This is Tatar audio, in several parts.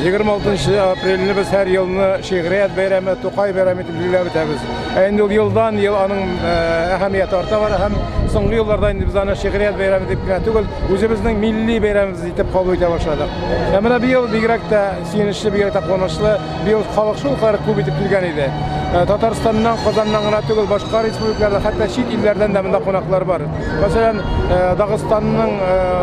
26 апрельне без һәр елны шигърият бәйрәме, Тукай бәйрәме итеп билгеләп үтәбез. Ә инде ул елдан ел аның әһәмияте арта бара һәм соңгы елларда инде без аны шигърият бәйрәме дип кенә түгел, үзебезнең милли бәйрәмебез итеп кабул итә башладык. Ә менә быел бигрәк тә сөенечле, бигрәк тә куанычлы, быел халык шулкадәр күп итеп килгән иде. Татарстаннан, Казаннан гына түгел, башка республикаларда, хәтта чит илләрдән дә монда кунаклар бар. Мәсәлән, Дагыстанның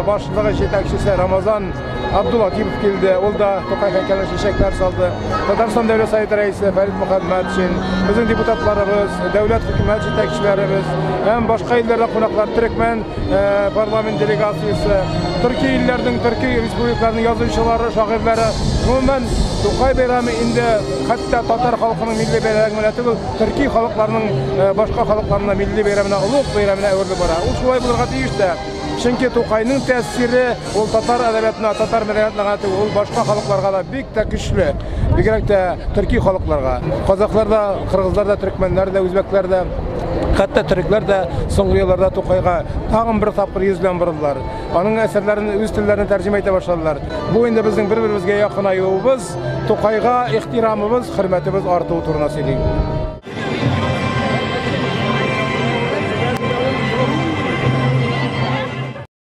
башлыгы җитәкчесе Рамазан Абдулатипов килде, ул да Тукай һәйкәленә чәчәкләр салды. Татарстан Дәүләт Советы рәисе Фәрит Мөхәммәтшин, безнең депутатларыбыз, дәүләт хөкүмәт җитәкчеләребез һәм башка илләрдә кунаклар, төрекмән парламент делегациясе, төрки илләрнең, төрки республикаларның язучылары, шагыйрьләре. Гомумән, Тукай бәйрәме инде хәтта татар халкының милли бәйрәме генә түгел, төрки халыкларның башка халыкларның милли бәйрәменә, олуг бәйрәменә әверелеп бара. Ул шулай булырга тиеш тә. Чөнки Тукайның тәэсире ул татар әдәбиятына, татар мәдәниятына гына түгел, ул башка халыкларга да бик тә көчле. Бигрәк тә төрки халыкларга. Казахлар да, кыргызлар да, төркмәннәр дә, үзбәкләр дә, хәтта төрекләр дә соңгы елларда Тукайга тагын бер тапкыр йөз белән борылдылар. Аның әсәрләрен үз телләренә тәрҗемә итә башладылар. Бу инде безнең бер-беребезгә якынаюыбыз, Тукайга ихтирамыбыз, хөрмәтебез артуы турында сөйли.